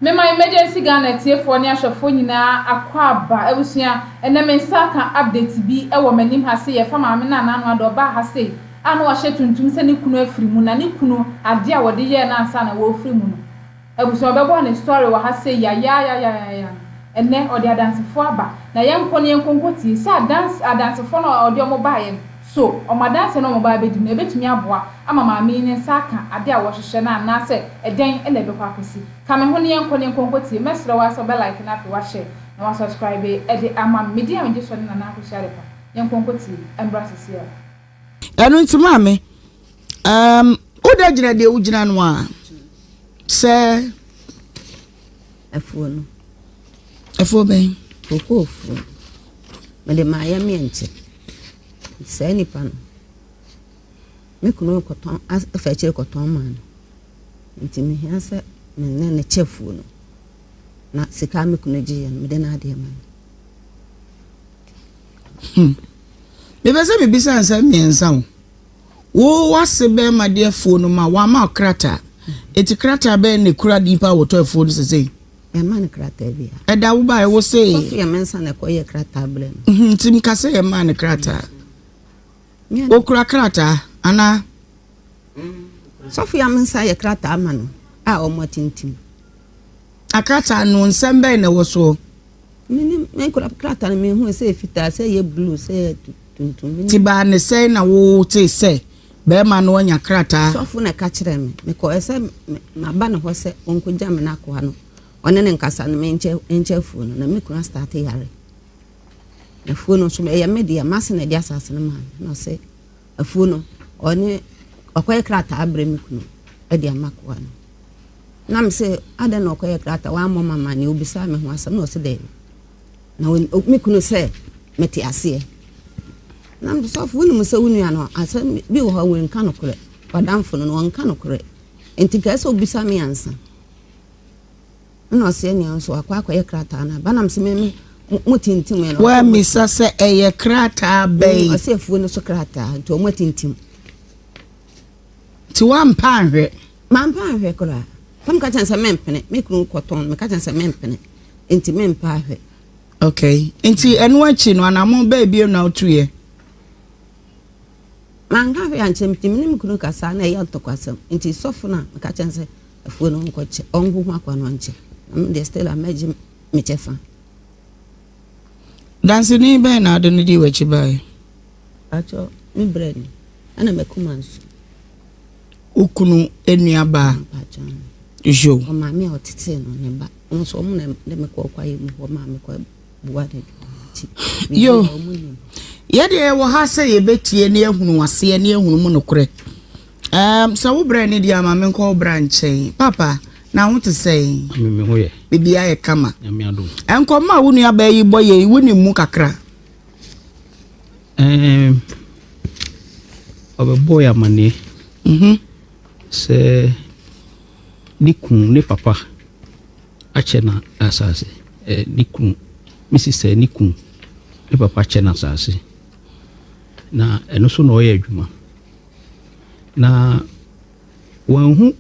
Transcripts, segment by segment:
Mema Emergency Ghana atiefoɔ ne ahwɛfoɔ nyinaa akwaaba. Abusua, ɛnnɛ me nsa aka update bi wɔ m'anim ha sei, ɛfa maame no a n'ano adɔ, ɔbaa ha sei a na wahyɛ tuntum sɛ ne kunu afiri mu, na ne kunu adeɛ a wɔde yɛɛ no ansa na wɔrefiri mu no. Abusua, ɔbɛbɔɔ ne story wɔ ha sei yayaayayaaya no, ɛnnɛ ɔde adansefoɔ aba, na yɛnkɔ na yɛnkɔ nkɔtie sɛ adanse, adansefoɔ no a ɔde wɔn baeɛ no, So wɔn adanse no a wɔba abedi no, ebetumi aboa ama maame yi ne nsa aka ade a wɔhwehwɛ no anaasɛ ɛdɛn na ɛbɛkɔ akosi? Ka me ho na yɛnkɔ na yɛnkɔ nkotie. Mɛsrɛ wo ara sɛ wobɛ like na afei woahyɛ na woasubscribe de ama me. Me din a megye soɔ ne Nana Akosua Adepa. Yɛnkɔ nkotie. Ɛmmra sesiara. Ɛno nti maame, um, woda gyina deɛ wogyina no a, sɛ. Afuo no. Afuo bɛn? Kokoo fuo. Mede maa yɛmeɛ nkyɛ. Nti saa nipa no, me kunu rekɔtɔn afa akyire kɔtɔn maa no. Nti mehia sɛ me ne no kyɛ fuo no. Na sika a me kunu gyeeɛ no, mede n'adeɛ ma no. Hmm. Mepɛ sɛ mebisa nsɛm mmiɛnsa o. Wo w'ase bɛrima de afuo no ma wama wo krataa. Eti krataa bɛn na ekura nipa a wɔtɔ afuo no sesei? Yɛmma no krataa biara. Ɛda wo bae wo se. Sɔfo yɛ mensa na ɛkɔyɛ krataa brɛ no. Mhm, nti mka sɛ yɛmmaa no krataa. Okura krataa anaa? Sɔfo yɛ mensa yɛ krataa ma no a wɔn atintim. Na krataa no nsɛm bɛn na ɛwɔ soɔ? Menim, me kura krataa no mehu sɛ ɛyɛ fitaa, sɛ ɛyɛ blue, sɛ ɛyɛ tuntum. Menim. Ti baa ne sɛn na wotee sɛ bɛrima no anya krataa? Sɔfo na ɛka kyerɛɛ me. Mekɔɛ sɛ maba ne hɔ sɛ ɔnkɔgya me n'akoa no, ɔne ne nkasa no menkyɛ nkyɛ afuo no. Na me kunu astate yare. Na afuo no nso ɛyɛ me deɛ, m'ase na ɛde asase no maa me. Na ɔsɛ afuo no ɔne ɔkɔyɛ krataa brɛ me kunu de ama akoa no. Na me se, adɛn na ɔkɔyɛ krataa, wammɔ me amanneɛ, obisaa me ho asɛm, na ɔse daabi. Na me kunu sɛ mete aseɛ. Na me sɔfo, wonim sɛ wo nua no, asɛm bi wɔ hɔ a wɔnka nokorɛ, w'adamfo no no, wɔnka nokorɛ. Nti nka ɛsɛ obisa me ansa. Ɛna ɔse ɛnea nso akɔ akɔyɛ krataa no aba. Na me se me me mo tintim yɛ no. Woammisa sɛ ɛyɛ krataa bɛn? Ɔse afuo no so krataa, nti wɔn atintim. Nti woampa anhwɛ? Mampa anhwɛ koraa. Sɛ meka kyerɛ no sɛ mempene, me kunu kɔtɔn no, meka kyerɛ no sɛ mempene, nti mempa ahwɛ. Okay. Nti ɛno akyi no, anammɔn bɛɛ bio na wotuiɛ? Manka hwee ankyerɛ me, nti me ne me kunu kasaa na ɛyɛ ntɔkwasɛm. Nti sɔfo no a meka kyerɛ no sɛ afuo no ɔnkɔkyɛ, ɔnhoho akoa no ɔnkyɛ. Na me deɛ still a mɛgye me kyɛfa. Danseni bɛn na ade no dii w'akyi baeɛ? Pakyɛ, me brɛ ni, ɛna m'akuma nso. Wo kunu nua baa? Yo. Ɔmaame a ɔtetee no ne ba. Ɔmo nso ɔmo na de me kɔɔ kwaeɛ mu hɔ maa me kɔ bua no adwuma nti. Yo. Yɛ deɛ yɛwɔ ha sɛ yɛbɛtie ne yɛahunu aseɛ ne yɛahunu mu nokorɛ. Um, sɛ wo brɛ ne deɛ ama menkɔ wo bra nkyɛn. Papa, na ho te sɛn? Me ho yɛ. Biribiara yɛ kama. Nyame adom. Nkɔmmɔ a wo nua baa yi bɔ yɛ yi, wonim mu kakra? Ɛɛm, ɔbɛbɔɔ yɛn amanneɛ sɛ ne kunu, ne papa akyɛ no asase. Ɛɛ, ne kunu, me sista ne kunu, ne papa akyɛ no asase. Na ɛno so na ɔyɛ adwuma. Na wanhu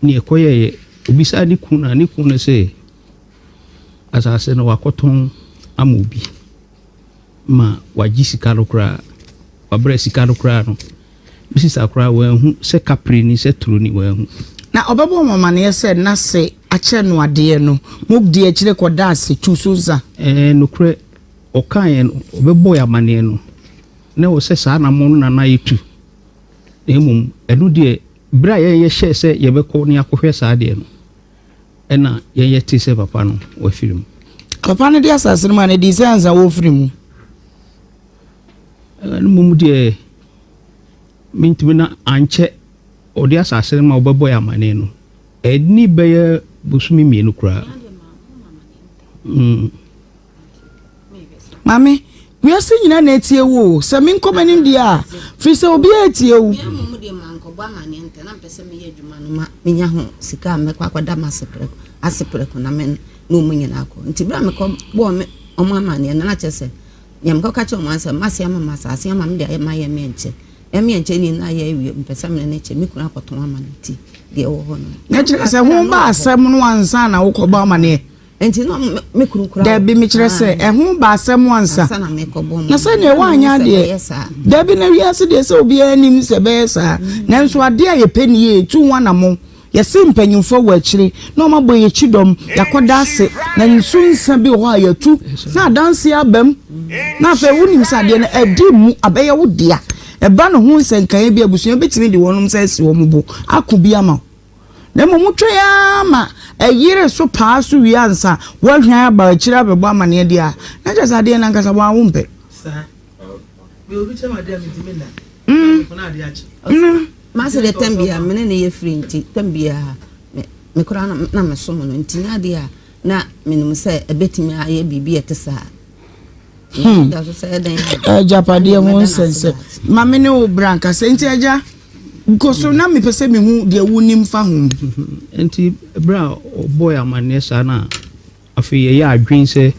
nea ɛkɔyɛeɛ. Obisaa ne kunu na ne kunu no sɛ asase no wakɔtɔn ama obi. ma wagye sika no koraa, wabrɛ sika no koraa no, me sista koraa wanhu sɛ kapre ni sɛ turo ni wanhu. Na ɔbɛbɔ wɔn amaneɛ sɛ n'ase akyɛ no adeɛ no, modi akyire kɔda ase, tu so nsa. Ɛɛ, nokorɛ, ɔkaeɛ no, ɔbɛbɔɔ yɛn amaneɛ no, na ɛwɔ sɛ saa anammɔn no na na yɛtu, na mmom ɛno deɛ, berɛ a yɛn yɛhyɛɛ sɛ yɛbɛkɔ na yɛakɔhwɛ saa adeɛ no, Ɛna yɛn yɛ te sɛ papa no wafiri mu. Papa no de asase no ma no dii sɛ ansa wɔfiri mu. Ɛno mmom deɛ mentumi na ankyɛ ɔde asase no ma wɔbɛbɔ yɛ amane no ɛni bɛyɛ bosome mmienu koraa. Mm. Maame, wiase nyinaa na etie wo o. Sɛ menkɔ m'anim deɛ a, firi sɛ obiara etie wo. Me mmom deɛ mankɔbɔ amanneɛ ntɛm, na mepɛ sɛ meyɛ adwuma no ma menya ho sika a mɛkɔ akɔda m'ase prɛko ase prɛko na me ne wɔn nyinaa akɔ. Nti berɛ a mekɔbɔɔ me wɔn amanneɛ no, na kyerɛ sɛ nea mekɔka kyerɛ wɔn ara sɛ m'ase ama me asase ama me de ayɛ mayɛ me nkyɛ. Ɛme nkyɛ ni na ayɛ awie, mepɛ sɛ me ne no kyɛ, me kunu akɔtɔn ama no nti. deɛ ɛwɔ hɔ no. Na kyerɛ sɛ ho ba asɛm no ansa na wokɔbɔ amaneɛ. Nti na me kunu kura. Dabi mekyerɛ sɛ ɛho ba asɛm ansa. Ansa na mekɔbɔ Na sɛdeɛ woanyɛ adeɛ. Dabi na wiase deɛ sɛ obiara nim sɛ ɛbɛyɛ saa. Nanso adeɛ a yɛpɛ ni yie tu ho anamɔn. Yɛse mpanyinfoɔ wɔ akyire na wɔn abɔ yɛn akyi dɔm, yɛakɔda ase, na nsu nsa bi wɔ hɔ a yɛatu na adanseɛ aba mu. Na afei wonim sɛ adeɛ no adi mu abɛyɛ wo dea. Ɛba ne ho nsɛnkaeɛ bi a abusua bɛtumi de wɔn nsa asi wɔn bo ako bi ama wo. Na mmom wotwɛn ara ma ɛyere so paa so wie ansa woahwan aba akyire abɛbɔ amaneɛ deɛ a, na kyerɛ sɛ adeɛ no ankasa wo ara wompɛ. Saa. Me obi kyɛ me adeɛ a mentumi nna. Mm. Mekɔ na adeɛ akye. Mm. M'ase deɛ tɛm biara me ne no yɛ firi nti tɛm biara me me koraa na na mesom no nti nyɛ adeɛ a na menim sɛ ɛbɛtumi ayɛ biribi a ɛte saa. Hmm. Da so sɛ ɛdɛn a. Agyapadeɛ ho Ɛna mɛda n'ase nsɛnsɛm. daakye. Ma me ne wo bra nkasa. Nti agya, kɔ so na mepɛ sɛ mehu deɛ wonim fa ho. Nti berɛ a ɔbɔɔ yɛn amanneɛ saa no a, afei yɛyɛɛ adwene sɛ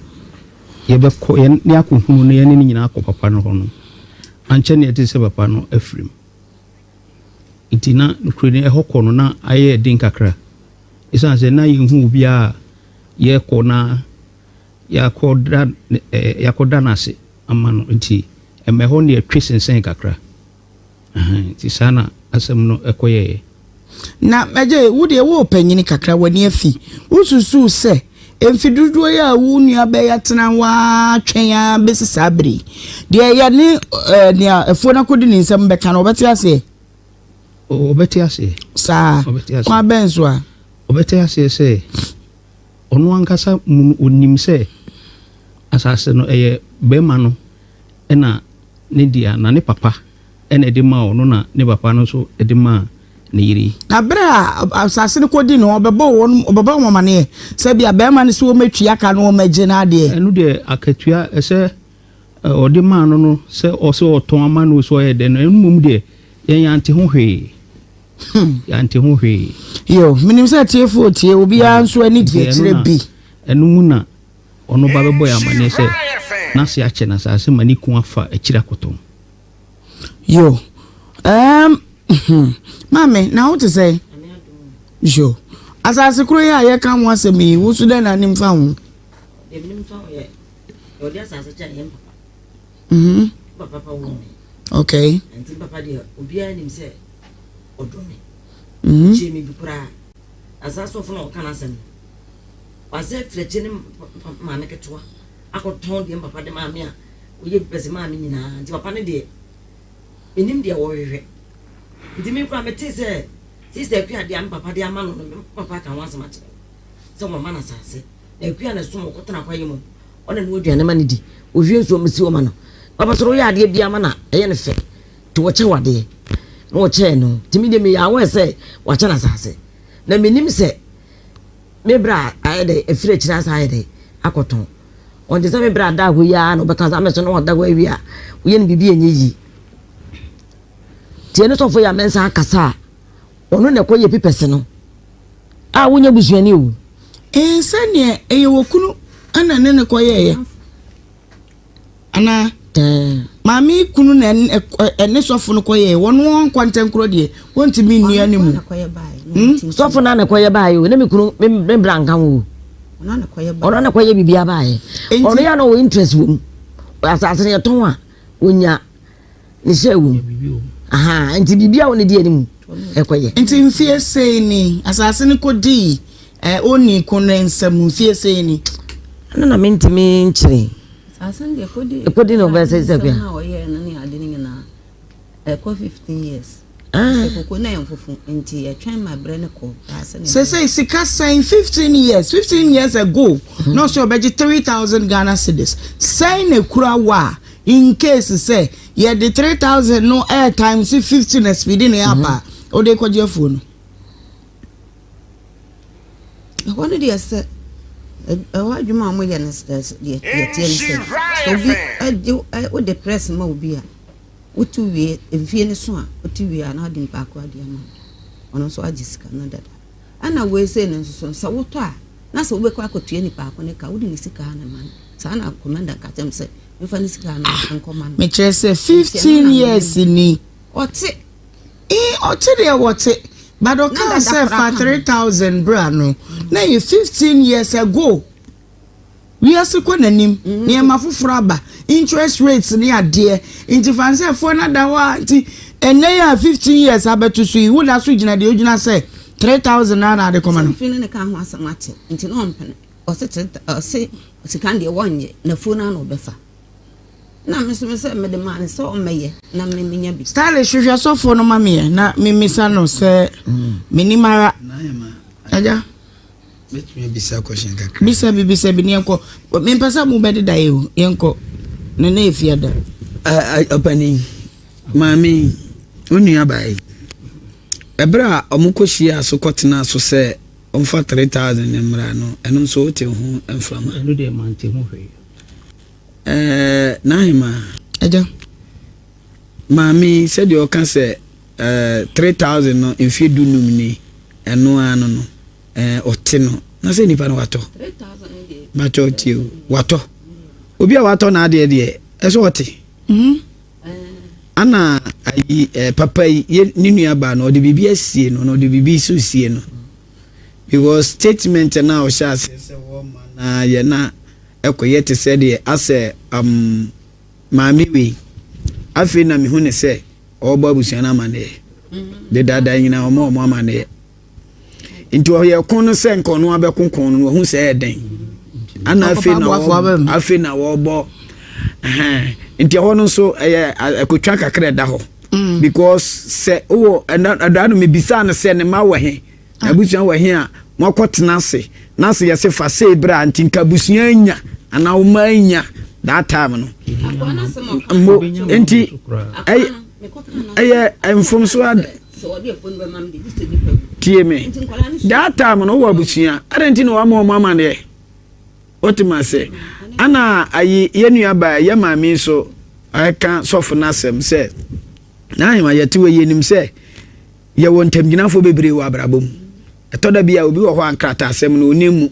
yɛbɛkɔ, yɛne akɔhunu no, yɛne no nyinaa akɔ papa no hɔ no, ankyɛ na yɛtee sɛ papa no afiri mu. Nti na nokorɛ ni, ɛhɔ kɔ no na ayɛ den kakra. Ɛsiane sɛ na yɛnhu obiara a yɛrekɔ na yɛakɔda yɛakɔda no ase ama no nti, ɛma ɛhɔ no yɛtwe sensɛn kakra. Nti saa na asɛm no kɔyɛeɛ. Na Agya, wo deɛ wowɔ panyini kakra, w'ani afi. Wosusuw sɛ mfe dodoɔ yi a wo nua bɛyɛ atena hɔ ara twɛn ara bɛsi saa bere yi, deɛ yɛne eh, nea afuo no akɔdi ne nsam bɛka no, ɔbɛte aseɛ? Ɔbɛte aseɛ. Saa. Ɔbɛte aseɛ. Kwan bɛn so a? Ɔbɛte aseɛ sɛ ɔno ankasa mu no ɔnim sɛ asase no ɛyɛ bɛrima no ɛna ne dea na ne papa na ɛde maa ɔno na ne papa no nso de maa ne yere yi. Na bere a asase no kɔdi no, ɔbɛbɔ wɔn ɔbɛbɔ wɔn amaneɛ sɛ ebia barima no sɛ wɔmmɛtua ka na wɔmmɛgye n'adeɛ. Ɛno deɛ akatua ɛsɛ ɔde maa no no sɛ ɔsɛ ɔtɔn ama no sɛ ɔyɛ dɛn no, ɛno mmom deɛ yɛn yɛante ho hwee. Yɛante ho hwee. Yo, menim sɛ atiefoɔ tie, obiara nso ani di akyire bi. Ɛno mu na ɔno ba bɛbɔ yɛn amaneɛ sɛ n'ase akyɛ no asase ma ne kun afa akyiri akɔtɔn. Yo, um, hmm, maame, na wo te sɛ? Yo, asase koro yi a yɛka ho asɛm yi, wo so dɛn na anim fa ho? Deɛ menim fa ho yɛ, wɔde asase kyɛɛ yɛn papa. Mhm. Papa pa wɔ me. Okay. Nti papa deɛ obiara nim sɛ ɔdɔ me. Mhm. Kyɛ me bi koraa. Asase sɔfo na ɔka n'asɛm no. Wasɛ firi akyire ne maame ketewa akɔtɔn deɛ papa de maame a ɔyɛ pɛsɛ maame nyinaa nti papa no deɛ menim deɛ wɔhwehwɛ nti me koraa metee sɛ sista akua deɛ a me papa de ama no no me papa aka ho asɛm akyerɛ me sɛ wɔma no asase na akua na ɛsom ɔkɔtena kwaeɛ mu ɔna no aduane ma no di ɔhwie nsuo mesi ɔma no papa soro woyɛ adeɛ biara ma na ɛyɛ no fɛ nti wɔkyɛ wadeɛ na wɔkyɛɛ no nti me deɛ meyɛ awɔ sɛ wakyɛ no asase na menim sɛ Me bra ayɛ dɛ afiri akyiri asan ayɛ dɛ akɔtɔn. Ɔnte sɛ me bra da hɔ yi ara na ɔbɛka sɛ amɛso na ɔda hɔ awie a woyɛ no biribi a ɛnyɛ yie. Nti ɛno sɔfo yi a mɛnsa akasa a ɔno na ɛkɔyɛ pipɛse no a wonyɛ busuani o. Ee sɛdeɛ ɛyɛ wɔ kunu ɛna ne ne kɔyɛɛyɛ. Anaa? Maame yi kunu na ɛne sɔfo no kɔyɛɛ wɔn wɔn nkɔntɛnkorɔ deɛ wɔntumi nnua ne mu. Hmm? Sɔfo no na kɔyɛ baayɛ o ne me kunu me bra nka ho o. Ɔno na kɔyɛ biribi abaayɛ. Ɔno yɛ na ɔwɔ interest wɔ mu. Asase no yɛtɔn a onya ne hyɛ wɔ mu. Aha nti biribi a wɔn di anim ɛkɔyɛ. Nti mfie sei ni asase no kɔdii ɔnii ko no nsam mfie sei ni. Ɛno na mentumi nkyerɛ. Asase no deɛ ɛkɔdi ɛkɔdi na ɔbɛyɛ sɛ sɛ kua. Na ɔyɛɛ no ne ade no nyinaa ɛkɔ 15 years. Ah. Sɛ koko na yɛn fofo nti yɛtwɛn ma brɛ no kɔ. Sɛsɛ sika sɛn 15 years 15 years ago hmm. na ɔsɛ ɔbɛgye 3000 Ghana cedis sɛn na ekura wa a in case sɛ yɛde 3000 no air times 15 na speed ne aba hmm. ɔde kɔgye afuo no. Ɛhɔ no deɛ sɛ ɛhɔ adwuma a wɔyɛ no deɛ deɛ teɛ ne sɛ sɛ obi gye wode press ma obi a wotu wie mfie no so a wotu wie a na wode mpaako ade ama no ɔno nso agye sika no dada ɛna wei sei no nso so sɛ wotɔ a na sɛ wobɛkɔ akɔtua nipa ko ne ka wode ne sika na ma no saa na kɔmanda ka kyɛm sɛ mfa ne sika no nkɔma no mekyerɛ sɛ 15 years ni ɔte Ee, ɔte deɛ wɔte. But ɔkaa sɛ fa 3000 bra no, na ɛyɛ 15 years ago. Wiase kɔ n'anim, nneɛma foforɔ aba, interest rates ne adeɛ, nti fa no sɛ ɛfoɔ no ada hɔ a, nti ɛnnɛ yi a 15 years abɛto so yi, woda so gyina deɛ wogyina sɛ 3000 no ara na ade kɔma no? Sɛ mfiri ne ne kaa ho asɛm akyɛ nti na ɔmpene, ɔse ɔse sika no deɛ wɔnyɛ, n'afuo no ara na ɔbɛfa. Na me nso me sɛ mede maa no sɛ ɔmmɛyɛ na me menya bi. Stylish hwehwɛ sɔfoɔ no ma me ɛ na memmisa no sɛ menim ara. Agya. Mɛtumi abisa question kakra. Bisa bi bisa bi ne yɛnkɔ. Mempɛ sɛ mo bɛdeda yɛ o yɛnkɔ. Ne na efi ada. Ɔpanin, maame yi, wo nua baa yi, ɛberɛ a wɔn kɔ hyia so kɔ tenaa so sɛ ɔmfa 3000 no mmra no, ɛno nso wote ho mframa? Ɛno deɛ mante ho hwee. Ɛɛ, n'ahemaa. Agya. Maame yi, sɛdeɛ ɔka sɛ ɛɛ 3000 no mfeɛ 15 ni, ɛno ara no no, ɛɛ ɔte no, na sɛ nipa no watɔ. Bàtɛ ɔte o, watɔ. Obi a watɔ n'adeɛ deɛ, ɛsɛ ɔte. Mm-hmm. Ana ayi ɛɛ papa yi, yɛ ne nua baa no, ɔde biribi asie no, na ɔde biribi nso sie no. Because statement no a ɔhyɛ aseɛ sɛ wɔma na yɛ na ɛkɔyɛ te sɛ deɛ asɛ um, maame wei afei na mehu ne sɛ ɔrebɔ abusua no amanneɛ dedaada nyinaa ɔma ɔmo amanneɛ nti ɔyɛ ko no sɛ nka ɔno abɛko ko no wahu sɛ ɛyɛ den ana afei na afei na wɔrebɔ nti ɛhɔ no nso ɛyɛ ɛkotwa kakra ɛda hɔ mm. because sɛ wowɔ ɛda no mebisaa no sɛ ne ma wɔ he Abusua wɔ he a moakɔtena ase na se yɛse fa sei bra nti nka abusua anya anaa wo mma anya that time no mmo nti ɛyɛ mfomso ad tie me that time no wowɔ abusua adɛn nti na wama ɔmo amaneɛ wote ma se ana ayi yɛ nua baa yɛ maame nso ɛka sɔfo no asɛm sɛ na ahema yɛte wɔ yɛnim sɛ Yɛwɔ ntamgyinafoɔ bebree wɔ abrabɔ mu. Ɛtɔ da bi a obi wɔ hɔ a nkrataasɛm no ɔnnim mu.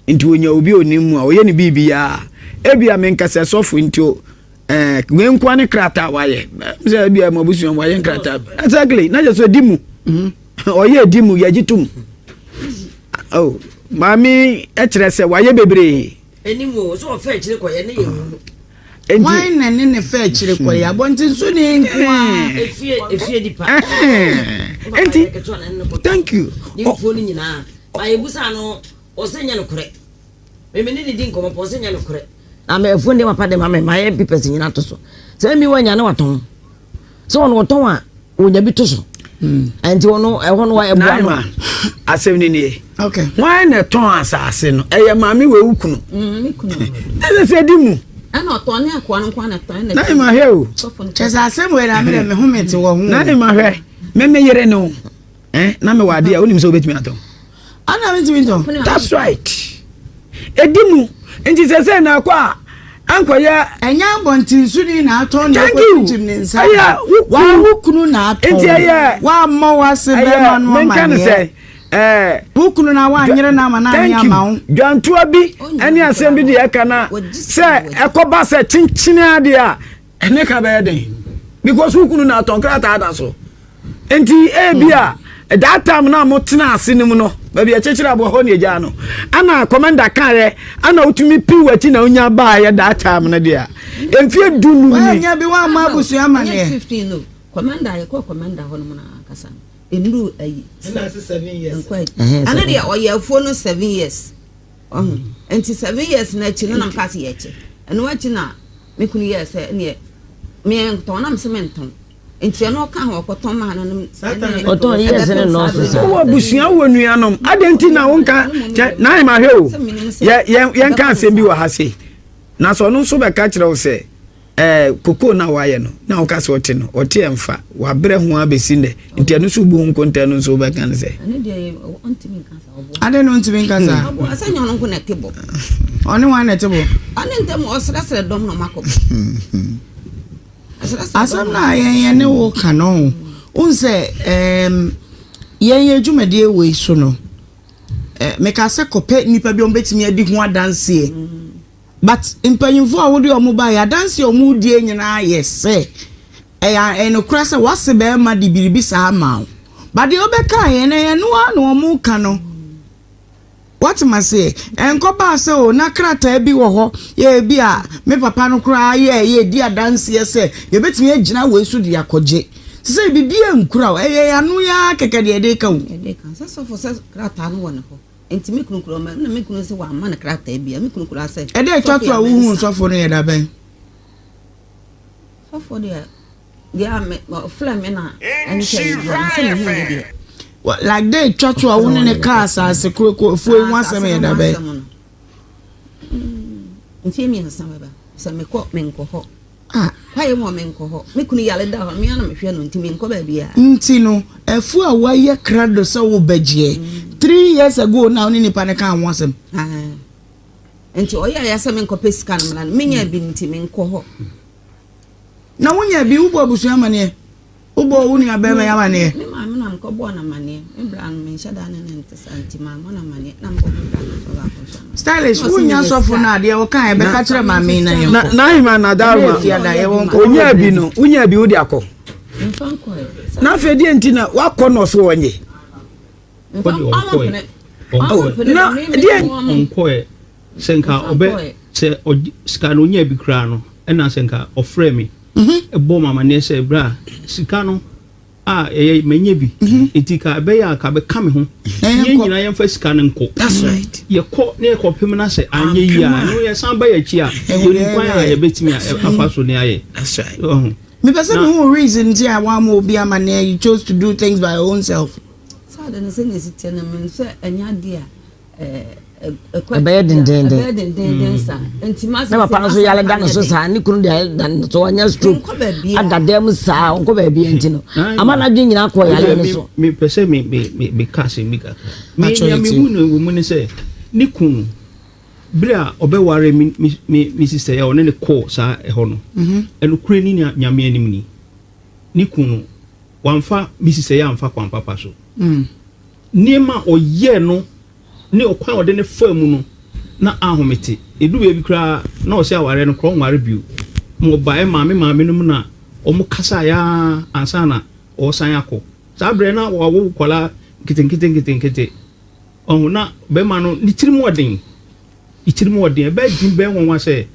Nti ɔnya obi a ɔnim mu a ɔyɛ no biribiara. Ebia menka sɛ sɔfo nti o, ɛɛ wei nkoa ne krataa a wayɛ. Sɛ ebia mo abusua mu wayɛ nkrataa. Exactly, na kyerɛ sɛ ɔdi mu. Ɔyɛ ɛdi mu, yɛgye tom. Oh, maame kyerɛ sɛ wayɛ bebree. Anim o, sɛ ɔfa akyire kɔyɛ ne yɛ hunu. Hwan na ne ne fa akyire kɔyɛ abɔnten so ne nko a. Efie efie nipa. Enti thank you. Ne mfuo no nyinaa. Ba yɛbusa no ɔsɛ nyɛ nokorɛ. Meme ne ne di nkɔmmɔ pɔ ɔsɛ nyɛ nokorɛ. Na me afuo no deɛ papa de ma me mayɛ papers nyinaa to so. Sɛ mi wanya ne watɔn. Sɛ ɔno ɔtɔn a ɔnya bi to so. Hmm. Nti ɔno ɛhɔ no ɛboa no. Asɛm ni nie. Okay. Hwan na ɛtɔn asase no? Ɛyɛ maame wɔ ewu kunu. Mm, Ɛsɛ sɛ di mu. Ɛna ɔtɔn ne akoa no nko na ɛtɔn na. Na ima hwɛ o. Kyɛ sɛ asɛm wei na mene me ho mete wɔ ho. Na ima hwɛ. Me me yere no. Eh, na me wɔ adeɛ a wonim sɛ wobɛtumi atɔn. Ana mentumi ntɔn. That's right. Ɛdi mu. Nti sɛ sɛ na akɔ a ankɔyɛ. Ɛnyɛ abɔntensoni na atɔn na Thank you. ɛkɔkyinkyim ne nsa. Ɛyɛ wo kunu. Waa wo kunu na atɔn. Nti ɛyɛ. Wammɔ w'ase bɛrima no menka no amanneɛ. sɛ ɛɛ. Wo kunu na wanyere no ama no anyɛ Thank you. ama wo. Dwantoa bi ɛne asɛm bi deɛ ɛka na sɛ ɛkɔba sɛ kyenkyene adeɛ a ɛne ka bɛyɛ den because wo kunu na atɔn krataa da so. Nti ebi a that time na mo tena ase no mu no baabi ɛkyekyere aboa hɔ na egyaa no ana commander kaeɛ ana wotumi piw w'akyi na wonya baayɛ that time no deɛ mfie 15 ni. Wanya bi wamma abusua amaneɛ. 15 no commander yɛkɔ commander hɔ nom na akasa no nnuru ayi nkɔ ɛno deɛ ɔyɛ afuo no 7 years ɔho nti 7 years no akyi no na mka sɛ yɛkyɛ ɛno akyi na me kunu yɛɛ sɛ ɛneɛ mentɔn na mesɛ mentɔn Nti ɛno ɔka ho ɔkɔtɔn maa no no. Ɔtɔn yɛ sɛ ne nɔɔso sa. Wowɔ abusua wowɔ nuanom adɛn nti na wonka kyɛ na ayɛ mahwɛ o yɛ yɛn yɛnka asɛm bi wɔ ha sei na sɛ ɔno nso bɛka kyerɛ wo sɛ ɛɛ kokoo na wayɛ no na woka sɛ ɔte no ɔte ɛmfa wabrɛ ho abɛsi nnɛ nti ɛno nso bu ho nkonta no nso wobɛka no sɛ. Adɛn na ɔntumi nka saa? Sɛ nyɛ ɔno nko na ɛte bɔ. Ɔne wɔn na ɛte bɔ. Ɔne ntɛm ɔsrɛsrɛ dɔm na ɔmakɔ. Asɛm no a yɛn yɛne wo ka no, wohu sɛ ɛɛm yɛn yɛn dwumadie wei so no, meka sɛ kɔpɛ nnipa bi a wɔbɛtumi adi ho adanseɛ. But mpanyinfoɔ a wode wɔn baeɛ, adanseɛ a wɔredie nyinaa yɛ sɛ ɛyɛ ɛyɛ nokorɛ sɛ w'ase bɛrima de biribi saa ama wo. But deɛ wobɛkaeɛ no, ɛno ara na wɔka no. Woate m'aseɛ? Ɛnkɔbaa sɛ o, na krataa bi wɔ hɔ, yɛ ebi a me papa no koraa yɛɛ yɛ di adanseɛ sɛ yɛbɛtumi agyina wei so de akɔgye. Sɛ sɛ biribiara nkura o, ɛyɛ yɛn ano yi ara kɛkɛ deɛ yɛde reka o. Yɛde reka. Sɛ sɔfo sɛ krataa no wɔ ne hɔ. Nti me kunu koraa ɔma, na me kunu sɛ wamma no krataa biara. Me kunu koraa sɛ. Ɛda a ɛtwa Sɔfo to a yɛ wohuu amansa. sɔfo no yɛ da bɛn? Sɔfo deɛ deɛ a me ɔfrɛ me na ɛnkyɛ yi deɛ na sɛ mehu ne deɛ. Like dɛ etwa to a wo ne ne kaa asase koro kɔ afuo yi ho asɛm yɛ da bɛn? Mfie mmiɛnsa bɛba sɛ mekɔ menkɔ hɔ. Ah, kwaeɛ mu a menkɔ hɔ. Me kunu yare da hɔ, me ara na mehwɛ no nti menkɔ baabiara. Nti no, afuo a woayɛ krado sɛ wobɛgyeɛ, 3 years ago na wo ne nipa no kaa ho asɛm? Nti ɔyɛeɛ sɛ menkɔpɛ sika no mmra no, menyaa bi nti menkɔ hɔ. Na wonya bi, wobɔ abusua amaneɛ? Wobɔ wo nua bɛrima yi amaneɛ? Me maame na mekɔbɔɔ no amaneɛ. Me bra no menhyɛ da ne no nte saa nti mammɔ no amaneɛ na mekɔ me bra ketewa baako nso amaneɛ. Stylish, wonya sɔfo no adeɛ wɔka a ɛbɛka kyerɛ maame yi na yɛnkɔ. Na n'ahema na daroma. Ɛnɛ efiada yɛwɔ nkɔmmɔ Onyaa bi bebree. no, wonyaa bi wode akɔ. Mfa nkɔɛ. Na afei deɛ nti na wakɔ na ɔso ɔnye. Mfa Ɔde ɔnkɔɛ. ɔmo Na deɛ Ɔnkɔɛ. Sɛ nka ɔbɛ sɛ ɔgye sika no onyaa bi koraa no ɛna sɛ nka ɔfrɛ me ɛbɔ me amaneɛ sɛ bra sika no a ɛyɛ manya bi nti ka ɛbɛyɛ a ka bɛka me ho yɛn nyinaa yɛmfa sika no nkɔ yɛkɔ ne yɛkɔpem na sɛ anyɛ yie a ɛno yɛsan ba yɛakyi a yɛnim kwan a yɛbɛtumi afa so ne ayɛ. Mepɛ sɛ mehu reason nti a woamma obi amaneɛ you chose to do things by your own self. Saa ade no sɛnea ɛsi teɛ no menim sɛ ɛnyɛ adeɛ a ɛbɛyɛ dendenden na papa no so yare da no so saa ne kunu de ayɛ da no so ɔnyɛ stroke ada dan mu saa ɔnkɔ baabi nti no ama n'adwene nyinaa kɔ yare no so. mepɛ sɛ meka asɛm bi kakra nea mehu no wɔ mu ne sɛ ne kunu bere a ɔbɛware me sister yi a ɔne ne kɔɔ saa ɛhɔ no ɛnokorɛ ni Nyame anim ni ne kunu no wamfa me sister yi amfa kwan papa so nneɛma a ɔyɛɛ no ne ɔkwan a ɔde no faa mu no, na ahomete. Ɛduru baabi koraa na ɔsɛ awareɛ no koraa ɔnware bio. Ma ɔbaeɛ maa me maame nom na wɔn kasaeɛ ara ansa na ɔresan akɔ. Saa berɛ na wawo nkwadaa nketenkete nketenkete. Ɔho na bɛrima no ne tirim ɔden. Ne tirim ɔden. Ɛbɛyɛ den bɛyɛ nwanwa sɛ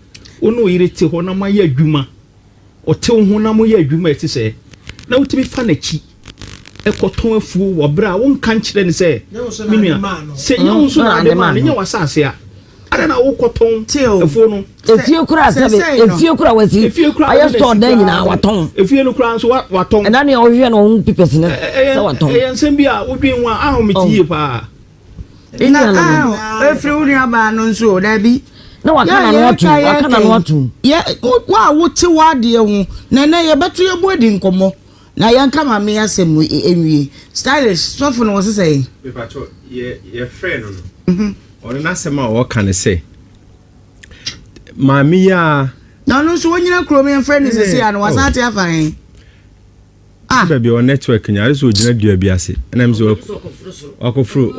wo ne wo yere te hɔ na moayɛ adwuma. Ɔte wo ho na moyɛ adwuma a ɛte sɛɛ, na wotumi fa n'akyi kɔtɔn afuo wɔ berɛ a wonka nkyerɛ no sɛ, Me nua, sɛ ɛnyɛ wo nso na ade maa no, ɛnyɛ w'asase a, adɛn na wokɔtɔn afuo no? Efie koraa sɛbe, efie koraa wasi, ayɛ store dan nyinaa watɔn. Efie no koraa nso watɔn. Ɛna nea ɔhwehwɛ no ɔho pipɛs no sɛ watɔn. Ɛyɛ nsɛm bi a wodwen ho a ahomete yie paa. Na ah, efiri wo nua baa no nso o, dabi. Na waka na no atum, waka na no atum. Yɛ wo a wote w'adeɛ ho, na ɛnɛ yɛbɛto yɛn bo adi nkɔmmɔ, na yɛnka maame asɛm nwie. Stylish, sɔfo no wɔse sɛn? Mepakyɛw, yɛ yɛfrɛ no no, ɔno n'asɛm a ɔka ne sɛ, maame yi a. Na ɔno nso ɔnyina kurom yɛmfrɛ no sese a no wasan ate afa he? Ah. Baabi a network nya ayɛ sɛ ogyina dua bi ase ɛna mi sɛ wakɔforo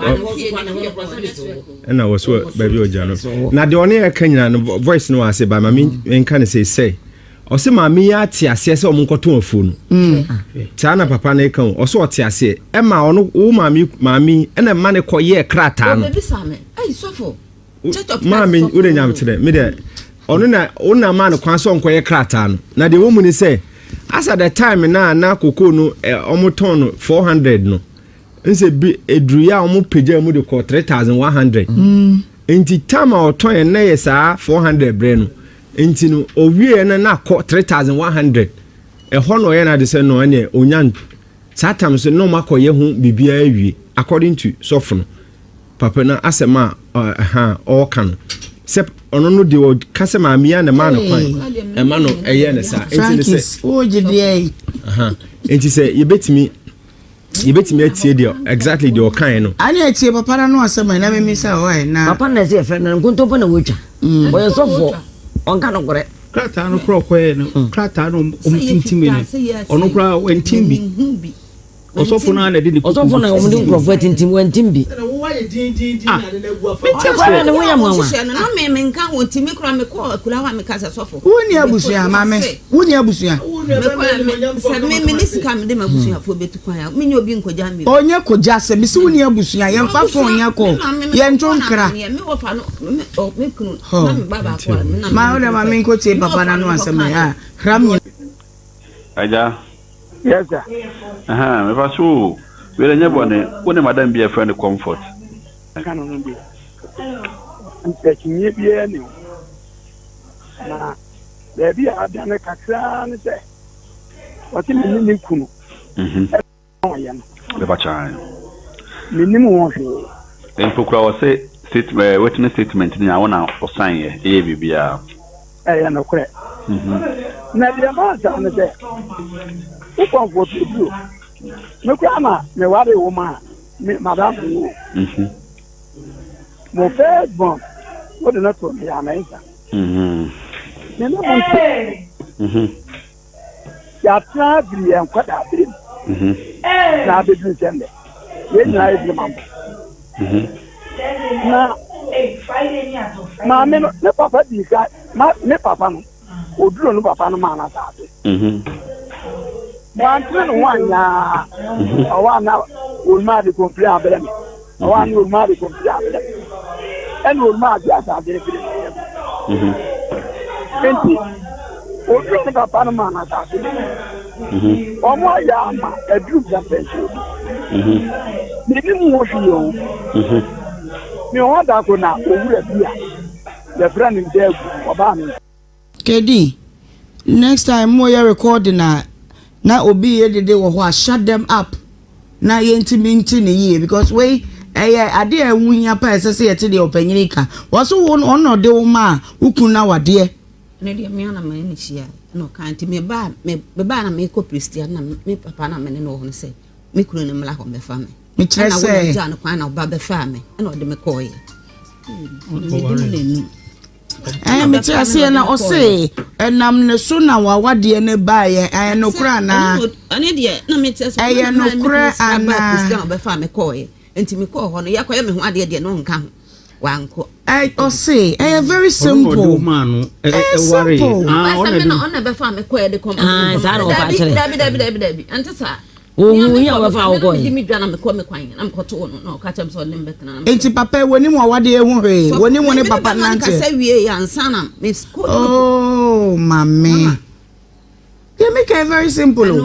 ɛna wɔ so baabi a ɔgyina no na deɛ ɔne ɛka nyinaa no voice no wɔ ase ba maame nka ne sɛ sɛ ɔsɛ maame yi ate aseɛ sɛ ɔmo nkɔtɔn afuo no mm. saa na papa no ka o ɔsɛ ɔte aseɛ ɛma ɔno wo maame maame ɛna ɛma ne kɔ yɛ krataa no. Maame wo de nyamekyerɛ me deɛ ɔno na wo na maa no kwan sɛ ɔnkɔyɛ krataa no na deɛ wɔ mu ne sɛ as at the time na na koko no ɔmo tɔn no 400 no nsɛ bi eduruyɛ a ɔmo pagya mu de kɔ 3100 mm. nti time a ɔtɔn yɛ na yɛ saa 400 brɛ no nti no owie no na akɔ 3100 ɛhɔ na ɔyɛ no ade sɛ no ɛneɛ onya saa tam so na ɔmo akɔyɛ ho biribiara awie according to sɔfo no Papa no asɛm a ɛha ɔreka no sɛ ɔno no deɛ ɔka sɛ maame yi a na ɛma no kwan ɛma no ɛyɛ no saa nti ne sɛ nti sɛ yɛbɛtumi yɛbɛtumi atie deɛ exactly deɛ ɔkae no. Ani atie papa na no asɛm na mimi sɛ ɔyɛ na. Papa na ɛsɛ yɛfrɛ no nkontompo na wɔtwa mm. ɔyɛ sɔfoɔ ɔnka nokorɛ. Krataa no korɔ ɔkɔɛ no mm. krataa no ɔmo tintim no ɔno koraa ɔntim bi. Ɔsɔfo no ara na ɛde ne kuku Ɔsɔfo na wɔn de nkurɔfoɔ atintim wɔn ntim bi. Ah, mente aseɛ. Ne ho yɛ nwanwa. Na me me nka ho nti me kura me kɔ akura hɔ a me ka sɛ sɔfo. Wonni abusua maame, wonni abusua. Mekɔ a me sɛ me me ne sika mede m'abusuafoɔ bɛtu kwan a menyɛ obi nkɔgya me. Ɔnyɛ kɔgya sɛ mesi wo ni abusua yɛmfa phone nyɛ kɔ yɛnto nkra. Me wɔfa no me ɔ me kunu na me ba baako a me na Ma wo dɛ ma menkɔtie papa no ano asɛm ɛ a hram nyina. Agya. Yes sir. Ɛhɛn, mefa so o. Wei deɛ nyɛ bɔne. Wo ne madam bi a yɛfrɛ no Comfort. Ka no no deɛ, akyinnyeɛ biara nni ho. Na baabi a adane kakra ne sɛ, ɔse me ne ne kunu mhm. ɔyɛ no. Bɛba kyan. Menim ho hwee. Mpo kura wɔ se statement eh, witness statement ni a wo na ɔsan yɛ ɛyɛ biribiara. Ɛyɛ nokorɛ. Mhm. Na deɛ maa saa ne sɛ, wo kɔnfoɔ pɛduro, me koraa na meware wo maa me madamfo wo. Mhm. Mo first born, wode no too me yɛ amɛnsa. Mhm. Me ne mo nte. Mhm. Yɛatena firi yɛn nkwadaa bere mu mhm. na abɛduru sɛ nnɛ. Yɛn nyinaa yɛ bere mambo. Na maame no ne papa dii ka ma ne papa no oduro no papa no maa no asase. Wantene ne ho anyaa ɔwɔ a na wɔnum ade kɔmpire abrɛ me. Ɔwɔ a na wɔnum ade kɔmpire abrɛ me. Ɛna wɔnum ade asase no firi ne nsam. Nti oduro ne papa no maa no asase no. Wɔn ayɛ ama aduru mpɛmpɛnsoɔ bi. Menim ho hwee o. Me ho da ko na owura bi a yɛfrɛ no Ndaagu ɔbaa me nkyɛn. Kedi, next time mo yɛ recording a na obi yɛ dede wɔ hɔ a shut them up na yɛntumi nte ne yie because wei ɛyɛ adeɛ a ɛho hia paa ɛsɛ sɛ yɛte deɛ ɔpanyini ka. Wɔso wo ɔno na ɔde wo maa wo kunu no awadeɛ. Ɛno deɛ me ara na me ne hyia ɛna ɔka nti me baa me baa na mekɔ Prestea na me papa na me ne no wɔ hɔ no sɛ me kunu no mmra hɔ mmɛfa me. Mekyerɛ Ɛna sɛ. wo na gyaa no kwan na ɔba bɛfaa me ɛna ɔde me kɔɔeɛ. Medi mu n'anum. Ɛɛ mete aseɛ na ɔse ɛnam ne so na wawadeɛ no baeɛ ɛyɛ nokorɛ anaa? Ɛne deɛ na mekyerɛ sɛ ɛyɛ nokorɛ anaa? Kristian ɔbɛfa me kɔɔeɛ nti mekɔɔ hɔ no yɛkɔyɛ me ho adeɛ deɛ na ɔnka ho wankɔ. Ɔse ɛyɛ very simple ɛyɛ simple. Ɔna bɛfa me kɔɛ de kɔm. Dabi dabi dabi dabi dabi ɛnte saa. Ohun yi a wɔbɛfa wo kɔe. Enti papa yi wɔnim w'awadeɛ ho hwee? Wɔnim wo ne papa nanteɛ? Oh, mame. Deɛ meka yɛ very simple o.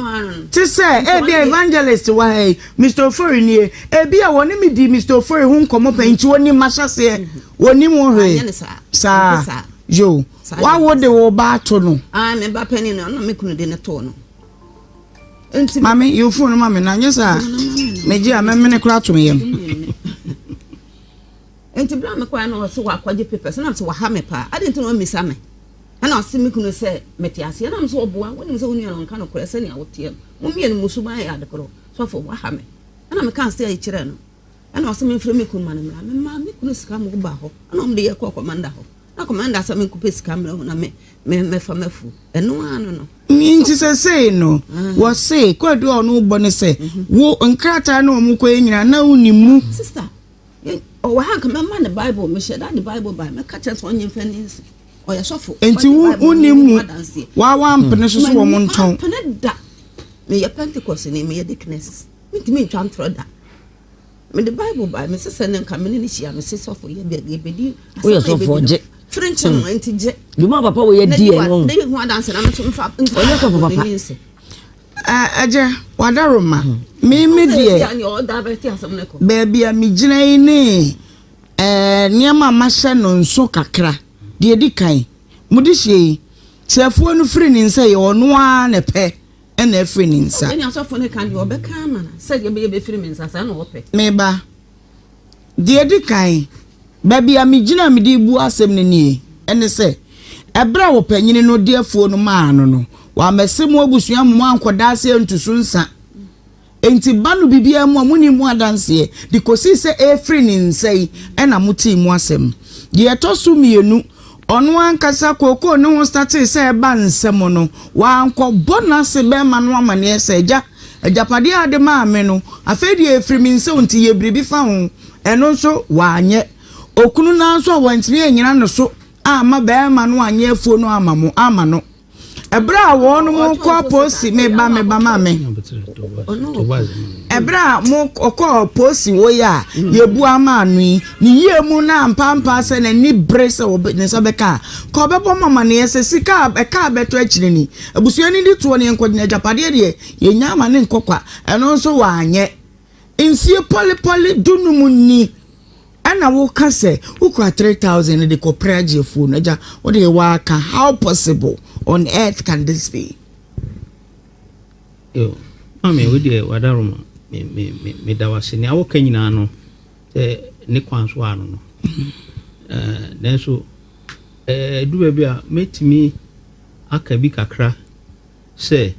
Te sɛ ebi a evangelist wɔ ha yi, Mr. Ofori nie, ebi a wɔne me di Mr. Ofori ho nkɔmmɔ pɛn nti wɔnim m'ahyɛseɛ, wɔnim wo hwee. Saa. Yo, wawo de wo ba ato no. Ah, me ba panin no, ɔno me kunu de ne too no. Maame, yi wo phone no ma me na nyɛ saa megye a mɛmene koraa ato me yam. Nti bere a mekɔɛ no ɔse wakɔgye papers na sɛ waha me paa adɛn nti na wammisa me ɛna ɔse me kunu sɛ mete aseɛ na mesɛ ɔboa wonim sɛ wo nua no ɔnka nokorɛ sɛnea woteɛ no mo mmienu mo suban yɛ ade korɔ sɔfo waha me ɛna mekaa sɛ kyerɛ no ɛna ɔse memfrɛ me kunu ma no mmra memaa me kunu sika ma ɔba hɔ ɛna ɔmde yɛkɔɔ kɔmanda hɔ Na kɔmanda sɛ menkɔpɛ sika mmerɛ ho na me me mɛfa m'afuo. Ɛno ara no no. Nti sesei no wɔse kwadu a ɔno bɔ ne sɛ wo nkrataa ne wɔn kɔyɛ nyinaa na wonni mu. Sister, ɔwɔ ha nka mɛma ne Bible, mehyɛ da de Bible bae, mɛka kyerɛ sɛ ɔnye mfa nni nse. Ɔyɛ sɔfo. Nti wonni mu, wa wampene so so wɔn ntɔn. Mampene da. Meyɛ Pentecost ni, meyɛ deaconess. Mentumi ntwa ntorɔ da. Mede Bible bae, mese sɛ ne nka me ne no hyia, mese sɔfo yɛ bɛ yɛbɛdi Woyɛ sɔfo ɔgye. Firi nkyɛn no nti gye. Dwuma papa wɔ yɛ di ɛno. Ne ho adanse na me nso mfa. Ɔyɛ sɔfo papa. Agya wadaroma me me deɛ baabi a megyina yi ne nneɛma a mahyɛ no nso kakra deɛ di kan mode hyɛ yi sɛ afuo no firi ne nsa yi ɔno ara na ɛpɛ na afiri ne nsa. Sɛnea ɔsɔfo no ka deɛ, ɔbɛka ama no, sɛdeɛ ɛbɛyɛ bɛfiri me nsa, saa na ɔpɛ. Me ba, deɛ ɛdi kan, baabi a megyina a mede rebu asɛm no nie, ɛne sɛ, ɛberɛ a ɔpanyini no de afuo no maa no no, wammɛse mo abusua mo ankɔda ase antu so nsa. Enti ba no biribiara mu a monni ho adanseɛ, de kɔsii sɛ ɛrefiri ne nsa yi na motee mu asɛm. Deɛ ɛtɔ so mmienu, ɔno ankasa kookoo ne ho startee sɛ ɛba nsam no, wankɔbɔ n'ase barima no amaneɛ sɛ, Agya, agyapadeɛ a wode maa me no, afei deɛ ɛfiri me nsa o, nti yɛ biribi fa ho. Ɛno nso, wanyɛ. Okunu no ara nso a wantumi annyina ne so amma barima no anyɛ afuo no amma mo, amma no. Ɛberɛ a wɔnom kɔ aposi meba meba ma me. Ɛberɛ a mo ɔkɔɔ posi wɔ yi a yɛbu ama ano yi ne yie mu na ampaampa sɛ n'ani bere sɛ ɔbɛ ne nsa bɛka a ka ɔbɛbɔ mo amaneɛ sɛ sika a ɛka a bɛtɔ akyire ni abusua no di toɔ no yɛnkɔgyina agyapadeɛ deɛ yɛnya ama ne nkɔ kwa ɛno nso wanyɛ mfie pɔlepɔle dunum ni. Ɛna wo ka sɛ wo kura 3000 de kɔ pere agye afuo no agya wo deɛ waa ka how possible on earth can this be. Yo maame wo deɛ wadaroma me me me me da wase nea woka nyinaa no sɛ ne kwan so ano no ɛɛ nanso ɛɛ du baabi a mɛtumi aka bi kakra sɛ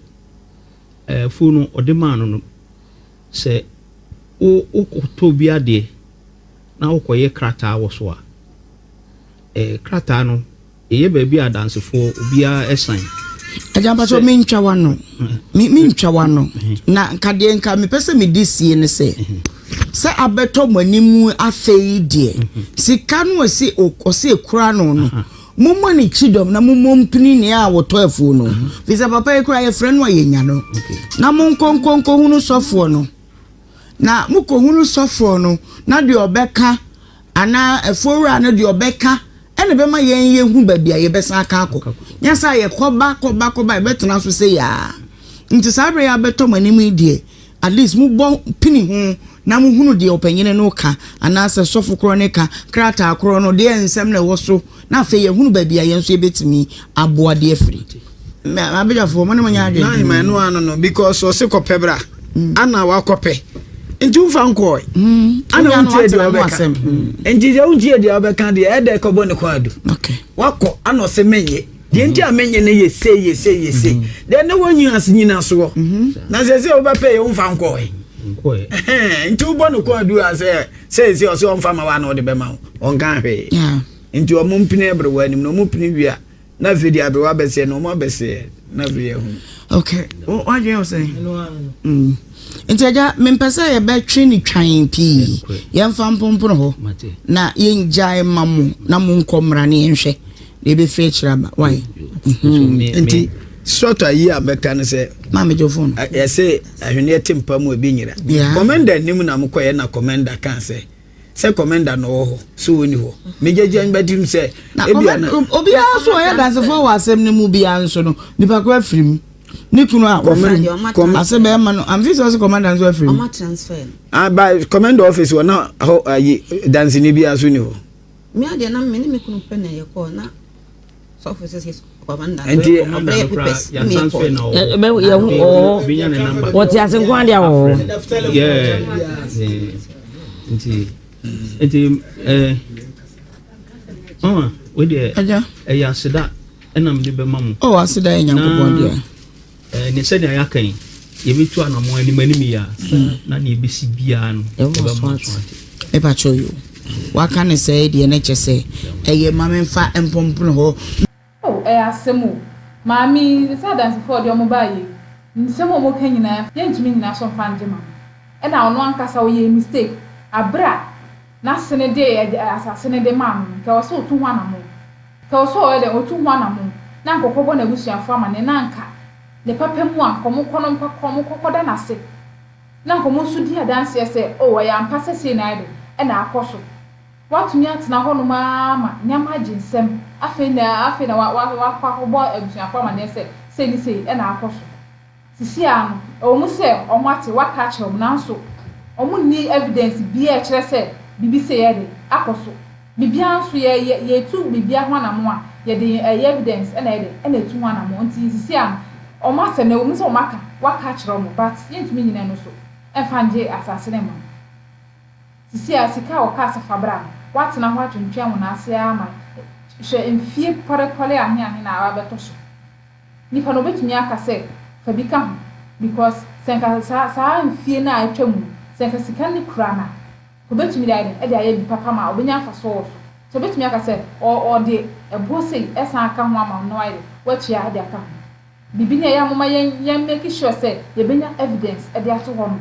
ɛɛ fuo no ɔde maa no no Sɛ wo wokɔtɔ obi adeɛ na wokɔyɛ krataa wɔ so a, eh, krataa no, ɛyɛ baabi a adansefoɔ obiara sign. Agya mpakyɛ Sɛ. mentwa w'ano me mentwa w'ano na nka deɛ nka mepɛ sɛ mede sie ne sɛ sɛ abɛtɔ mo anim afei deɛ sika no ɔsi ɔsi ekura no no mommɔ ne kyidɔm na mommɔ mpini nea a wɔtɔ afuo no fi sɛ papa yi koraa yɛfrɛ no a yɛnya no na monkɔ nkɔ nkɔhunu sɔfoɔ no na mokɔhunu sɔfoɔ no na deɛ ɔbɛka anaa afuo wura no deɛ ɔbɛka ɛna bɛma yɛn yɛhu baabi a yɛbɛsan aka akɔ nyɛ sɛ yɛkɔba kɔba kɔba yɛbɛtena so sɛ yaa nti saa berɛ yɛ abɛtɔ mo anim yi deɛ At least mo bɔ pini ho na mo hunu deɛ ɔpanyini no ka anaasɛ sɔfo korɔ no ka, krataa korɔ no deɛ nsɛm na ɛwɔ so na afei yɛhunu baabi a yɛn nso yɛbɛtumi aboa de afiri. M'abadwafoɔ mo ne mo nyɛ adwene. Nahima ɛno ano no because ɔse kɔpɛ bra ana wakɔpɛ nti wofa nkɔɛ ana wontie deɛ ɔbɛka nti sɛ wontie deɛ ɔbɛka deɛ ɛdɛ kɔbɔ ne kɔn adu wakɔ ana ɔse menye Deɛ nti a menye no yɛ sei yɛ sei yɛ sei. Deɛ ne wɔ nyina nyinasoɔ. Na sɛ sɛ wobɛpɛ yɛ womfa nkɔɛ. Nti wobɔ no kɔ adu a sɛ sɛ sɛ ɔsɛ ɔmfa ma wa na ɔde bɛma wo. Ɔnka hwee. Nti ɔmo mpene aberewa anim na ɔmo pene wie a na afei deɛ aberewa bɛseɛ na ɔmo abɛseɛ na afei yɛhunu. Okay. Wadwene wo sɛn? Nti agya mempɛ sɛ yɛbɛtwe ne twan pii. Yɛmfa mpompono hɔ na yɛngyae ma mo na monkɔ mmra ne yɛnhwɛ. na ebɛfiri akyiri aba why mm-hmm. nti sɔtɔ ayi a bɛka no sɛ maame gye phone yɛsɛ ahweneɛ te mpa mu ebi nyera kɔmɛnda anim na mokɔyɛ na kɔmɛnda kaa sɛ sɛ kɔmɛnda na ɔwɔ hɔ so wɔni hɔ megyagya bɛtim sɛ ebia na obiara so ɔyɛ dansefoɔ wɔ asɛm no mu biara nso no nipa ko afiri mu ne kunu a wɔfiri mu ase bɛrima no amfi sɛ ɔsɛ kɔmɛnda nso afiri mu ah, ba kɔmɛnda office wɔ na hɔ ayi danseni biara so ni hɔ Me adeɛ na me ne me kunu pɛ na yɛkɔɔ na sɔfo sɛ sɛ kɔmanda nti ɔbrɛ yɛ papers na yɛkɔɔ. Wɔte ase nko adeɛ wɔ hɔ. Nti nti ɛɛ mama wei deɛ ɛyɛ aseda ɛna mede bɛma mo. Ɔ aseda yɛ Nyankopɔn deɛ. Ɛɛ ne sɛnea yɛaka yi, yɛbɛtu anammɔn anim anim yi a, na nea ɛbɛsi biara no, yɛbɛma aso ate. Mepa kyɛw yo, waka ne sɛɛ deɛ na kyɛ sɛ ɛyɛ ma memfa mpompono hɔ. Oh ɛyɛ asɛm o. Maame yi, sɛ adansefoɔ a ɔde wɔn baeɛ yi, nsɛm a wɔka nyinaa yɛntumi nnyina so mfa ngye ma no. Ɛna ɔno ankasa ɔyɛɛ mistake aberɛ a n'ase no de asase no de maa no no, nka ɛwɔ sɛ ɔtu ho anamon. Sɛ ɔsɔ ɔyɛ dɛn otu ho anamon na anka ɔkɔbɔ n'abusuafo amanneɛ na anka ne papa mu a anka wɔkɔ no nkɔ wɔkɔ kɔda no ase na anka wɔn nso di adanseɛ sɛ oh ɛyɛ ampa sɛ sei na ayɛ dɛn ɛna akɔ so. Woatumi atena hɔnom ara ma nneɛma agye nsam afei na afei na wa wa wakɔ akɔbɔ abusuafo amanneɛ sɛ sei ne sei ɛna akɔ so. Sisi ara no, ɛwɔ mu sɛ wɔate, wɔaka akyerɛ wɔn, nanso wɔnni evidence biara a ɛkyerɛ sɛ biribi sei ayɛ dɛn, akɔ so. Biribiara nso, yɛ, yɛ, yɛretu biribiara ho anammɔn a, yɛde ɛyɛ evidence na ɛyɛ dɛn, na ɛtu ho anammɔn. Nti sisi ara no, wɔn asɛm no, ɛwɔ mu sɛ wɔaka, wɔaka akyerɛ wɔn, but yɛntumi nnyina ɛno so mfa nnye asase no mma wɔn. Sisi ara, sika a wɔkaa sɛ fa bra no, woatena hɔ atwentwɛn wo nan ase ara ma, hwɛ mfie pɔrepɔre ahe ahe na aba abɛtɔ so. Nipa no obetumi aka sɛ fa bi ka ho because sɛ nka saa saa mfie no a atwa mu no sɛ nka sika no kura no a nka obetumi de ayɛ dɛn de ayɛ bi papa ma obenya mfasoɔ wɔ so. Nti obetumi aka sɛ ɔ ɔde ɛboɔ sei ɛsan aka ho ama wo na wayɛ dɛn watua de aka ho. Biribi ni a ɛyɛ a momma yɛn yɛn make sure sɛ yɛbenya evidence de ato hɔ nom.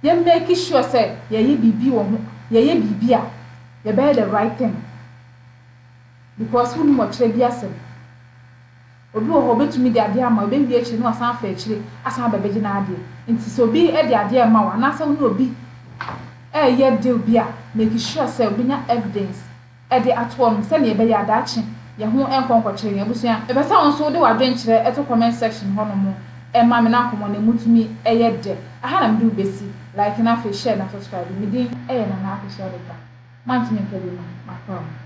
Yɛn make sure sɛ yɛyɛ biribi wɔ ho yɛyɛ biribi a yɛbɛyɛ the right thing because wonim ɔkyerɛ bi asɛm. Obi wɔ hɔ a obetumi de adeɛ ama wo, ebewie akyire no wasan afa akyire asan aba abɛgye n'adeɛ. Nti sɛ obi de adeɛ rema wo anaasɛ wo ne obi reyɛ deal bi a, make sure sɛ wobɛnya evidence de ato hɔnom sɛdeɛ ɛbɛyɛ a daakye yɛn ho nkɔ nkɔkyere yɛn. Abusua, mepɛ sɛ wo nso wode w'adwenkyerɛ to comment section hɔnom ma me na nkɔmmɔ no ɛmu tumi yɛ dɛ. Aha na mede wo bɛsi, like na afei share na subscribe. Me din yɛ Nana Akosua Adepa. Moantumi nka bi ma, makra mo.